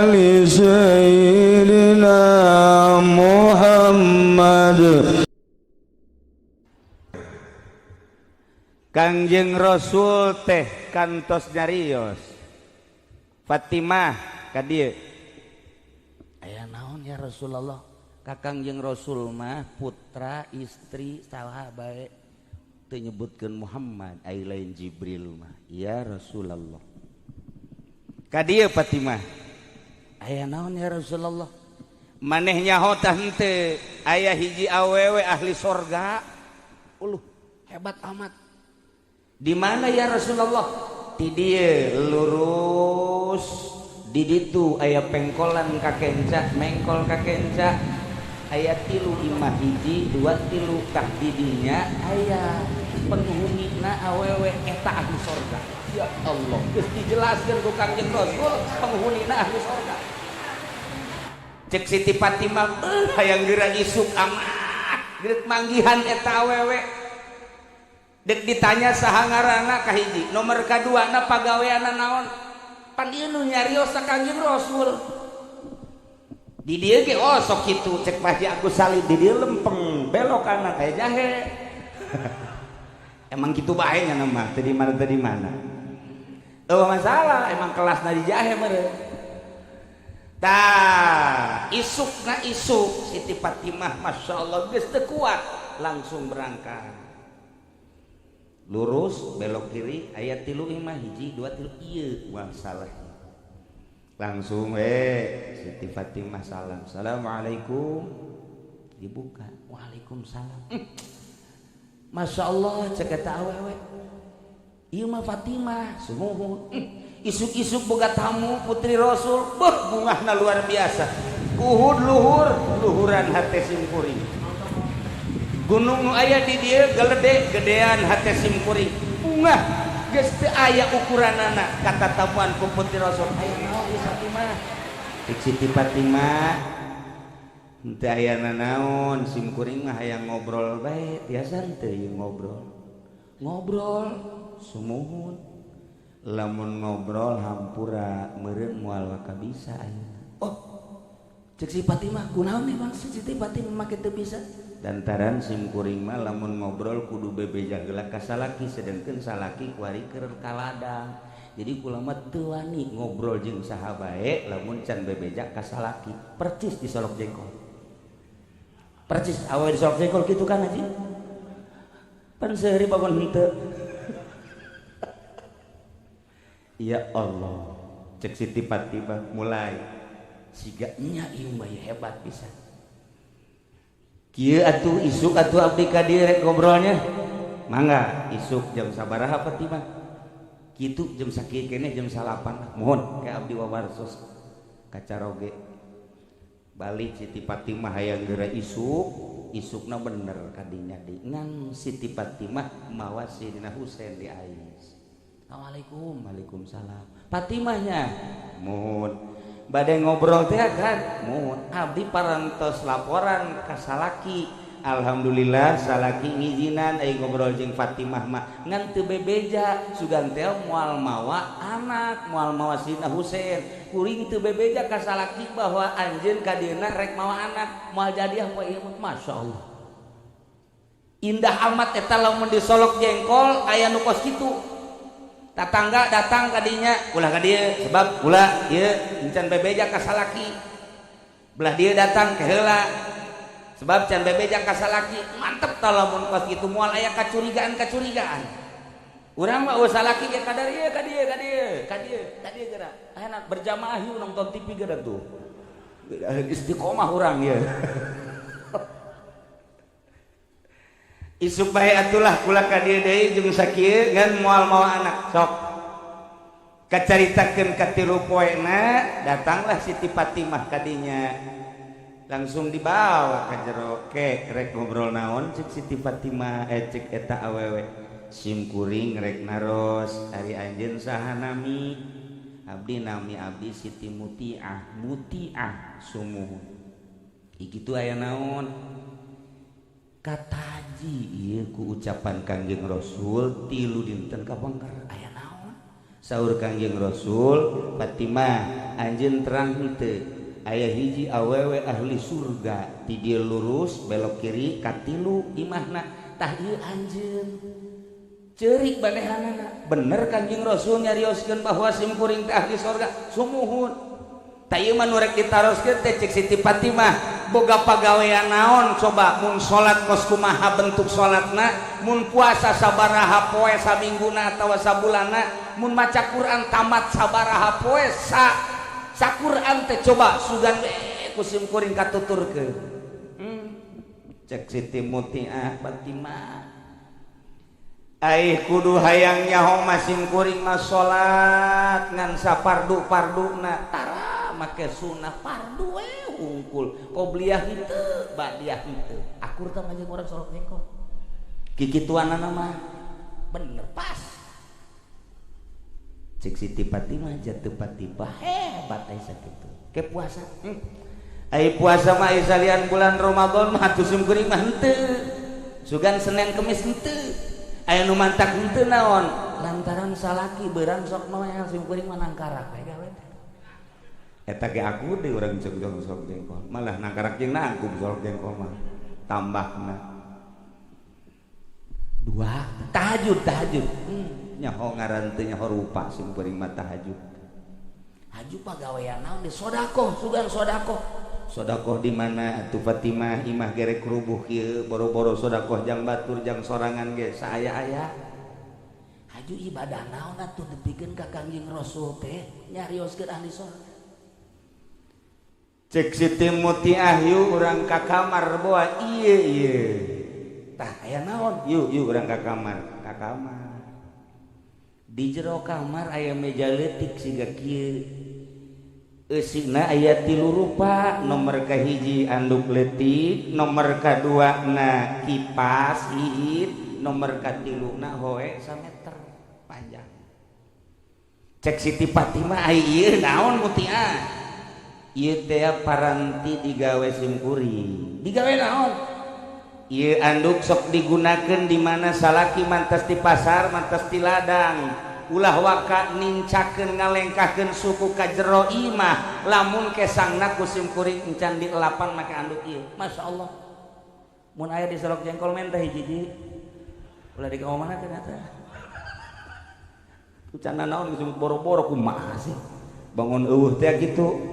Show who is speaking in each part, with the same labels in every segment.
Speaker 1: آل سيدنا محمد.
Speaker 2: Kangjeng Rasul teh kantos nyarios Fatimah ka dieu. Aya naon ya Rasulullah? Ka Kangjeng Rasul mah putra istri saha bae teu nyebutkeun Muhammad ai lain Jibril mah. Ya Rasulullah. Ka dieu Fatimah. Aya naon ya Rasulullah? Maneh nyaho tah henteu aya hiji awewe ahli sorga. Uluh, hebat amat. Di mana ya Rasulullah? Di dieu lurus di ditu aya pengkolan ka kenca, mengkol ka kenca. Aya tilu imah, hiji, dua, tilu, tah di dinya aya penghunina awewe eta ahli sorga. Ya Allah, geus dijelaskeun ku Kangjeng Rasul penghunina ahli sorga. Cek Siti Fatimah, hayang geura isuk amat, geus manggihan eta awewe. Dek ditanya saha ngaranna kahiji, nomor kadua na pagaweanna naon? Pan ieu nu nyarios ka Kangjeng Rasul. Di dieu ge oh sok kitu cek Pak Haji Agus Salim di dieu lempeng belok kanan kayak jahe. Emang kitu bae nya mah teu di mana teu di mana. Eueuh masalah emang kelasna di jahe meureun. Tah, isukna isuk Siti Fatimah Masya Allah geus teu kuat langsung berangkat. Lurus belok kiri aya tilu imah, hiji dua tilu, ieu masalah. Langsung we Siti Fatimah salam, assalamualaikum, dibuka, waalaikumsalam. Masya Allah cek eta awewe ieu mah Fatimah sumuhun. Isuk-isuk boga tamu putri Rasul, beuh bungahna luar biasa. Uhud luhur luhuran hate simkuring. Gunung nu aya di dieu gelede gedean hate simkuring. Bungah geus teu aya ukuranana kata tamuan ku putri Rasul. Aya naon ieu Fatimah? Cek Siti Fatimah henteu aya nanaon, simkuring mah hayang ngobrol bae, biasa henteu ieu ngobrol. Ngobrol sumuhun. Lamun ngobrol hampura meureun moal waka bisa ayeuna. Oh, cek si Fatimah kunaon nih bang Siti Fatimah make teu bisa? Lantaran simkuring mah lamun ngobrol kudu bebeja heula ka salaki, sedengkeun salaki kuari keur ka ladang. Jadi kula mah teu wani ngobrol jeung saha bae lamun can bebeja ka salaki. Percis di Solok Jengkol. Percis awewe di Solok Jengkol kitu kan haji? Pan seueur bangun henteu. Ya Allah, cek Siti Fatimah mulai siga nya ieu mah hebat pisan. Kieu atuh isuk atuh abdi ka dieu rek ngobrolnya. Mangga isuk jam sabaraha Fatimah? Kitu jam sakieu keneh jam 9. Mohon ka abdi wawarsos ka caroge. Balik Siti Fatimah hayang geura isuk, isukna bener kadinya di ngan Siti Fatimah mawa Sidina Husain di ais. Assalamualaikum. Waalaikumsalam. Fatimahnya mohon badai ngobrol teh kan mohon abdi parantos laporan ka salaki. Alhamdulillah salaki ngizinan ai ngobrol jeung Fatimah mah ngan teu bebeja sugan teh moal mawa anak moal mawa Sidina Husain. Kuring teu bebeja ka salaki bahwa anjeun ka dieuna rek mawa anak moal jadi apa ieu mah. Masya Allah indah amat eta lamun di Solok Jengkol aya nu kos kitu. Tatangga datang kadinya ulah ka dieu sebab ulah ieu encan bebeja ka salaki. Belah dieu datang ke heula sebab can bebeja ka salaki. Mantep tah lamun kos kitu moal aya kacurigaan-kacurigaan. Urang mah eueuh salaki ge kadar ieu ka dieu ka dieu ka dieu ka dieu geura. Ayeuna berjamaah yuk nonton TV geura tuh. Istiqomah urang ieu. Isuk bae atulah kula ka dieu deui jeung sakieu ngan moal mawa anak sok. Kacaritakeun ka tilu poena datanglah Siti Fatimah kadinya. Langsung dibawa ka jero ke rek ngobrol naon cek Siti Fatimah cek eta awewe. Sim kuring rek naros ari anjeun saha nami? Abdi nami abdi Siti Mutiah, Mutiah sumuhun. Kitu aya naon? Kataji ieu ku ucapan Kangjeng Rasul tilu dinten kapengker aya naon? Saur Kangjeng Rasul Fatimah Anjeun terang henteu aya hiji awewe ahli surga ti dieu lurus belok kiri katilu imahna. Tah, ieu anjeun. Ceurik banehanana. Bener Kanjeng Rasul nyarioskeun bahwa sim kuring teh ahli surga. Sumuhun. Tah, ieu mah nu rek ditaroskeun teh. Cek Siti Fatimah, boga pagawean naon coba? Mun salat kos kumaha bentuk salatna? Mun puasa sabaraha poe samingguna atawa sabulanna? Mun maca Quran tamat sabaraha poe sa saquran teh coba? Sugan we ku sim kuring katuturkeun. Cek Siti Mutiah Fatimah, ai kudu hayang nyaho mah, sim kuring mah salat ngan sapardu-parduna, tara make sunah, pardu we hungkul, qobliyah henteu, ba'diyah henteu. Akur tah jeung urang Solok Jengkol kikituanana mah? Bener, pas. Cek Siti Fatimah, jatuh Fatimah hebat ai sakitu. Ke puasa, Ai puasa mah salian bulan Ramadan mah atuh sim kuring mah henteu, sugan Senin Kemis henteu. Aya nu mantak henteu naon? Lantaran salaki beurang sok noel, sim kuring mah nangkarak we gawe teh. Eta ge aku deui urang jeung Solok Jengkol, malah nangkarak jeung nangkum Solok Jengkol mah tambahna dua. Tahajud, tahajud, nyaho ngaran teu nyaho rupa, sim kuring mah tahajud. Haju pagawean naon di sodakoh? Sugan sodakoh. Sodakoh di mana atuh, Fatimah? Imah gerek rubuh kieu, boro-boro sodakoh jang batur, jang sorangan ge saaya-aya. Haju ibadah naon atuh dipikeun ka Kangjeng Rasul teh nyarioskeun ahli surga? Cek Siti Mutiah, yuk urang ka kamar. Boa ieu ieu tah aya naon? Yuk, yuk urang ka kamar. Ka kamar, di jero kamar aya meja leutik siga kieu, eusina aya tilu rupa. Nomor kahiji anduk leutik, nomor kadua na kipas hihid, nomor katilu na hoe sameter panjang. Cek Siti Fatimah, ai ieu naon, Mutiah? Ieu teh paranti digawe sim kuring. Digawe naon? Ieu anduk sok digunakeun di mana salaki mantas di pasar, mantas di ladang, ulah waka nincakeun ngalengkahkeun suku ka jero imah lamun kesangna ku sim kuring encan dielapan make anduk ieu. Masya Allah, mun aya di Solok Jengkol menta hiji ulah di mana ternyata. Canda naon geus boro-boro, kumaha sih bangun eueuh teh kitu?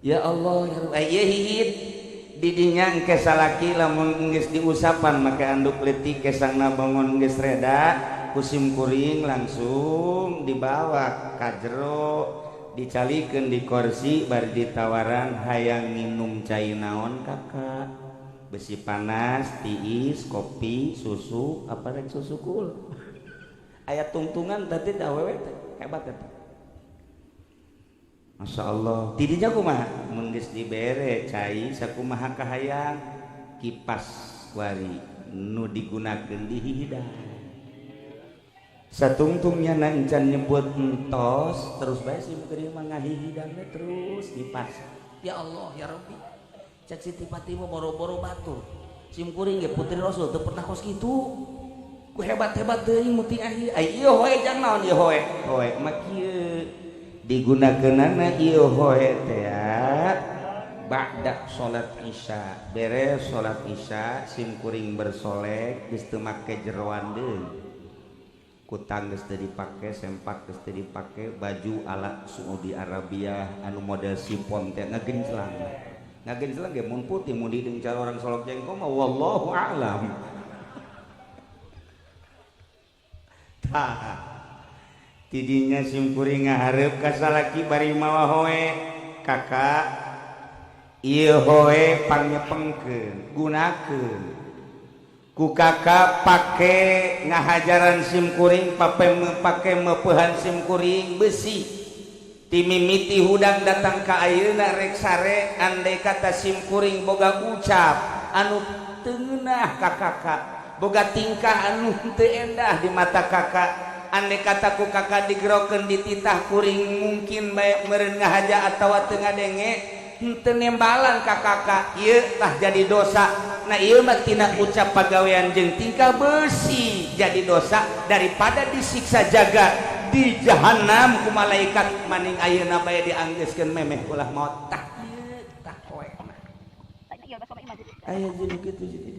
Speaker 2: Ya Allah ya Rabb. Ieu hihid didinya engke salaki lamun geus diusapan make anduk leutik, kesangna bangun geus reda, ku sim kuring langsung dibawa ka jero, dicalikeun di kursi, bari ditawaran, "Hayang minum cai naon, Kakak? Besi panas, tiis, kopi, susu, apa rek susu kul?" Aya tungtungan tadi teh, awewe teh hebat eta. Masya Allah. Tidinya kumaha mun geus dibere cai sakumaha kahayang, kipas wari nu digunakeun dihihidan satungtungnya na encan nyebut entos, terus bae sim kuring mah ngahihidang terus kipas. Ya Allah ya Rabbi. Cek Siti Fatimah, boro-boro batur, sim kuring ge putri Rasul teu pernah kos kitu. Ku hebat-hebat teuing Mutiah. Ai ieu hoe jang naon? Ieu hoe, hoe mah kieu digunakeunana. Ieu hoe teh ba'da salat Isya. Beres salat Isya, sim kuring bersolek, geus teu make jeroan deui, kutang geus teu dipake, sempak geus teu dipake, baju ala Saudi Arabia anu model sipon teh ngagenclang ngagenclang ge. Mun putih, mun di cara orang Solok Jengkol mah wallahu a'lam. Tah, tidinya sim kuring ngahareup ka salaki bari mawa hoe, "Kakak, ieu hoe pangnyepengkeun, gunakeun ku kakak, pake ngahajaran sim kuring, pape pake meupehan sim kuring besi ti mimiti hudang datang ka ayeuna rek sare. Andai kata sim kuring boga ucap anu teu ngeunah ka kakak, boga tingkah anu teu endah di mata kakak, andai kata ku kakak digerokeun, dititah kuring mungkin bae meureun ngahaja atawa teu ngadenge, henteu nembalan ka kakak, ieu tah jadi dosa." Nah, ieu mah tina ucap, pagawean jeung tingkah besi jadi dosa. Daripada disiksa jaga Di jahanam ku malaikat maning ayeuna bae dianggeuskeun memeh ulah maot. Tah ieu tah poena. Aya jadi kitu jadi.